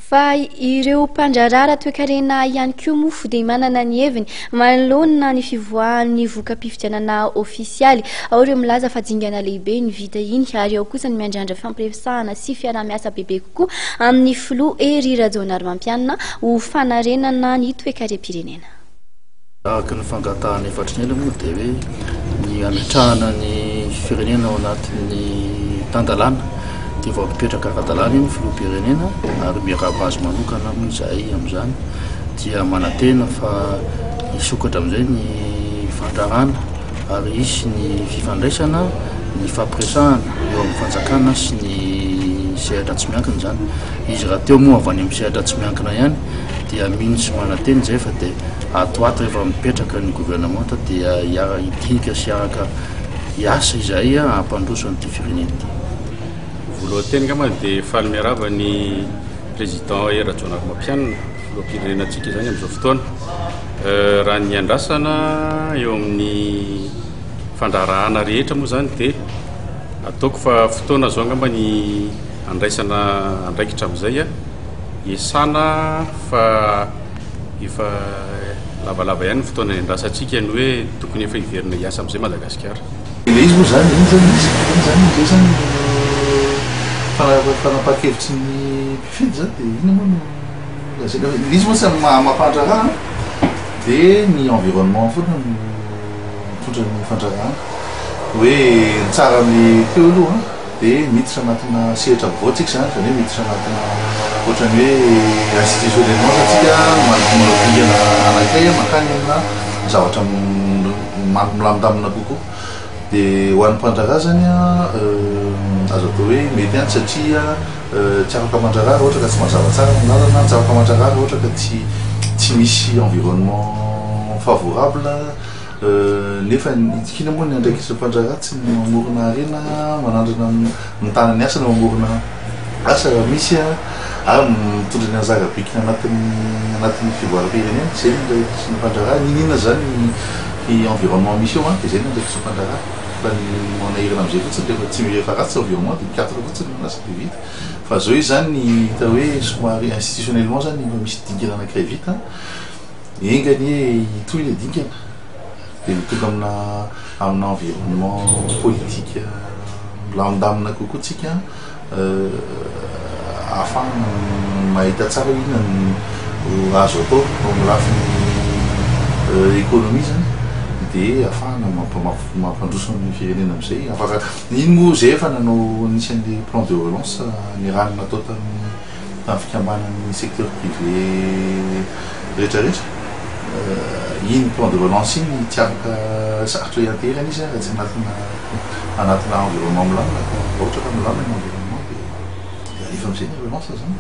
Fa ireo mpandraharaha ara-toekarena ihany koa moa dia manana ny heviny manoloana ny fivoahan'ny voka-pifidianana ofisialy. Ao ireo milaza fa dingana lehibe ny vita iny ary ao kosa ny miandrandra fampiresahana sy fiaraha-miasa bebe kokoa amin'ny filoha Hery Rajaonarimampianina ho fanarenana ny toekarem-pirenena. Araka ny fangatahana efa hatry ny ela moa dia hoe ny hametrahana ny firenena ao anatin'ny tan-dalàna dia vao mipetraka ara-dalàna io ny filoham-pirenena ary miarahaba azy manokana moa izahay amin'izany dia manantena fa hisokatra amin'izay ny fandrarana ary hisy ny fifandraisana ny fampiresahana eo amin'ny fanjakana sy ny sehatra tsy miankina izany. Izy rahateo moa avy any amin'ny sehatra tsy miankina ihany dia mino sy manantena izay fa dia Ato ho ato rehefa mipetraka ny governemanta dia hiara hidinika sy hiaraka hiasa izahay hampandroso an'ity firenena ity. Voalohan-teny angamba dia faly miarahaba ny Président Hery Rajaonarimampianina, filoham-pirenenantsika izany amin'izao fotoana. Raha ny andrasana eo amin'ny fandraharahana rehetra moa izany dia ataoko fa fotoana izao angamba ny andraisana andraikitra amin'izay hiasana fa Efa lavalava ihany ny fotoana niandrasantsika ny hoe tokony efa hiverina hiasa amin'izay Madagasikara. Ilay izy moa izany, iny izany izy, iny izany indray izany no fanapahan-kevitry ny mpifidy izany dia inona moa no lazaina hoe, ilay izy moa tsy amin'ny maha mpandraharaha dia ny environnement foana no mitondra ny fandraharahana, hoe ny tsara amin'ny teo aloha. Dia miditra anatina sehatra vaovao tsika izany, izany hoe miditra anatina ohatran'ny hoe institutionnellement izany tsika manao dingana anankiray mankany amina zavatra milamindamina kokoa. Dia ho an'ny mpandraharaha izany an, azo atao hoe mety ihany satria tsy afaka mandraharaha raha ohatra ka tsy mazava tsara ny lalana, tsy afaka mandraharaha raha ohatra ka tsy tsy misy environnement favorable. Nefa iny moa ny andraikitry ny mpandraharaha tsy ny mamorona harena, manandrana mitana ny asa na mamorona asa raha misy ary mitondra ny anjara birikiny anatin'ny anatin'ny fivoaram-pirenena. Izay ny andraikitry ny mpandraharaha, n'inon'inona izany ny environnement misy eo dia izay ny andraikitry ny mpandraharaha. Fa ny manahirana amin'izay fotsiny rehefa tsy rehefa ratsy environnement dia mikatona fotsiny ny orinasa dia vita. Fa izao izy izany ny hita hoe somary institutionnellement izany efa misy dingana anankiray vita. Enga anie hitohy ilay dingana dia ho tonga amina amina environnement politique milamindamina kokoa tsika ahafahana mahita tsara hoe inona no azo atao eo amin'ny lafiny économie zany dia ahafahana mampandroso ny firenena amin'izay. Afaka, iny moa zay efa nanao nisy an'ilay plan de relance niarahana natao tamin'ny tamin'ny fikambanan'ny secteur privé rehetra rehetra, iny plan de relance iny tsy afaka sarotra hianteherana izy raha tsy anatina anatina environnement milamina ka raha ohatra ka milamina ny environnement dia alefa amin'izay ny relance zany.